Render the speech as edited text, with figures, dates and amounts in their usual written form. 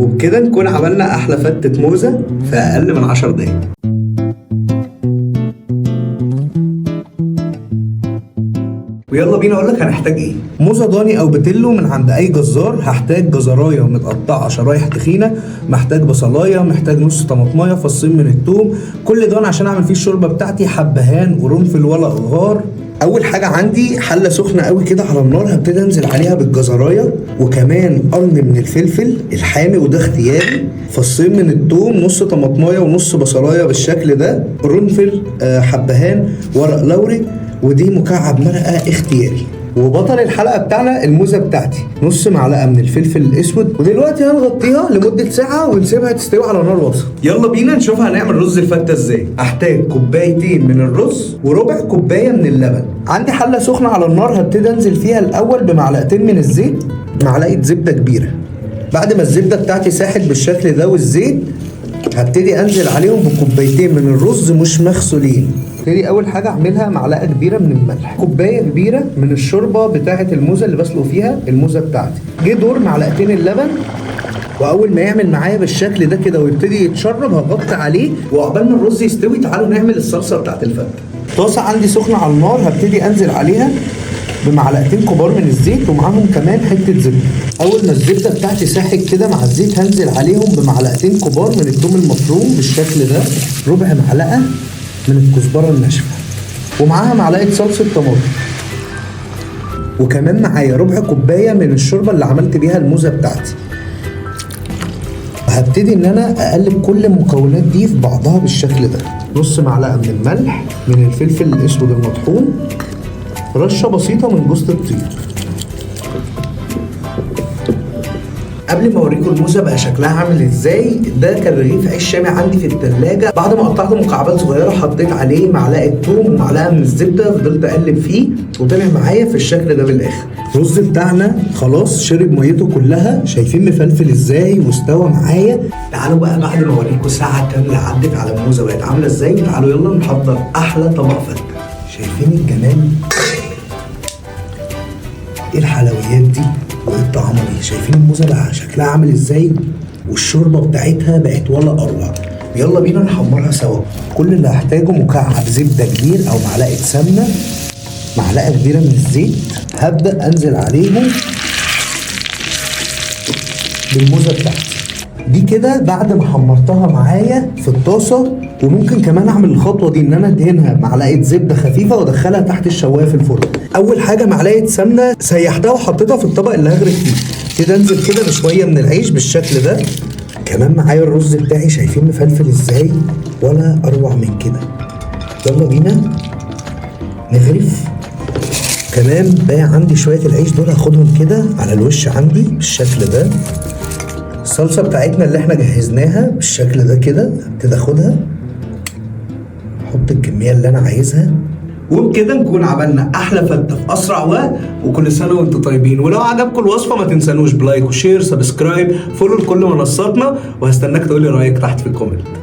وبكده نكون عملنا احلى فتة موزة في اقل من 10 دقايق. ويلا بينا اقول لك هنحتاج ايه. موزة ضاني او بتلو من عند اي جزار، هحتاج جزرايه متقطعه شرايح تخينة، محتاج بصلايه، محتاج نص طماطمايه، فصين من الثوم، كل ده عشان اعمل فيه الشوربة بتاعتي، حبهان قرنفل ولا غار. اول حاجة عندي حله سخنة قوي كده على النار، هبتدي انزل عليها بالجزرايه، وكمان قرن من الفلفل الحامي وده اختياري، فصين من الثوم، نص طماطمايه ونص بصلايه بالشكل ده، قرنفل، حبهان، ورق لوري، ودي مكعب مرقه اختياري. وبطل الحلقة بتاعنا الموزه بتاعتي، نص معلقه من الفلفل الاسود. ودلوقتي هنغطيها لمدة ساعة ونسيبها تستوي على نار وسط. يلا بينا نشوف هنعمل رز الفته ازاي. احتاج كوبايتين من الرز وربع كوباية من اللبن. عندي حله سخنة على النار، هبتدي انزل فيها الاول بمعلقتين من الزيت، معلقه زبدة كبيرة. بعد ما الزبدة بتاعتي ساحت بالشكل ده والزيت، هبتدي انزل عليهم بكوبايتين من الرز مش مغسولين. ابتدي اول حاجة اعملها معلقه كبيرة من الملح، كوباية كبيرة من الشوربة بتاعه الموزه اللي بسلق فيها الموزه بتاعتي. جه دور معلقتين اللبن، واول ما يعمل معايا بالشكل ده كده ويبتدي يتشرب هغطي عليه. وعقبال ما الرز يستوي تعالوا نعمل الصلصه بتاعه الفته. طاسه عندي سخنة على النار، هبتدي انزل عليها بمعلقتين كبار من الزيت ومعاهم كمان حتة زبدة. اول ما الزبدة بتاعتي ساحت كده مع الزيت هنزل عليهم بمعلقتين كبار من الثوم المفروم بالشكل ده، ربع معلقه من الكزبره الناشفه، ومعاها معلقه صلصه طماطم، وكمان معايا ربع كوباية من الشوربة اللي عملت بيها الموزه بتاعتي. هبتدي ان انا اقلب كل المكونات دي في بعضها بالشكل ده. نص معلقه من الملح، من الفلفل الاسود المطحون، رشه بسيطة من جوز الطيب. قبل ما اوريكم الموزه بقى شكلها عامل ازاي، ده كان رغيف عيش شامي عندي في التلاجة. بعد ما قطعته مكعبات صغيرة حطيت عليه معلقه ثوم ومعلقة من الزبدة، فضلت اقلب فيه وطلع معايا في الشكل ده بالاخر. الرز بتاعنا خلاص شرب ميته كلها، شايفين مفلفل ازاي واستوى معايا. تعالوا بقى بعد ما اوريكم ساعة كاملة عدت على الموزه بقت عامله ازاي، تعالوا يلا نحضر احلى طبق فته. شايفين الجمال؟ ايه الحلويات دي وايه الطعمه دي؟ شايفين الموزه بقى شكلها عامل ازاي والشوربه بتاعتها بقت ولا اروع. يلا بينا نحمرها سوا. كل اللي هحتاجه مكعب زبدة كبير او معلقه سمنه، معلقه كبيرة من الزيت. هبدا انزل عليهم بالموزه بتاعتي دي كده بعد ما حمرتها معايا في الطاسه. وممكن كمان اعمل الخطوة دي ان انا ادهنها معلقه زبدة خفيفة وادخلها تحت الشوايه في الفرن. اول حاجة معلقه سمنه سيحتها وحطيتها في الطبق اللي هغرف فيه كده. انزل كده بشوية من العيش بالشكل ده. كمان معايا الرز بتاعي، شايفين مفلفل ازاي؟ ولا اروع من كده. يلا بينا نغرف. كمان بقى عندي شوية العيش دول هاخدهم كده على الوش عندي بالشكل ده. الصلصه بتاعتنا اللي احنا جهزناها بالشكل ده كده هبتدي اخدها، احط الكمية اللي انا عايزها. وبكده نكون عملنا احلى فته في اسرع وقت. وكل سنة وانتم طيبين. ولو عجبكم الوصفة ما تنسانوش ب like و share subscribe follow لكل منصاتنا، وهستناك تقولي رايك تحت في ال comment.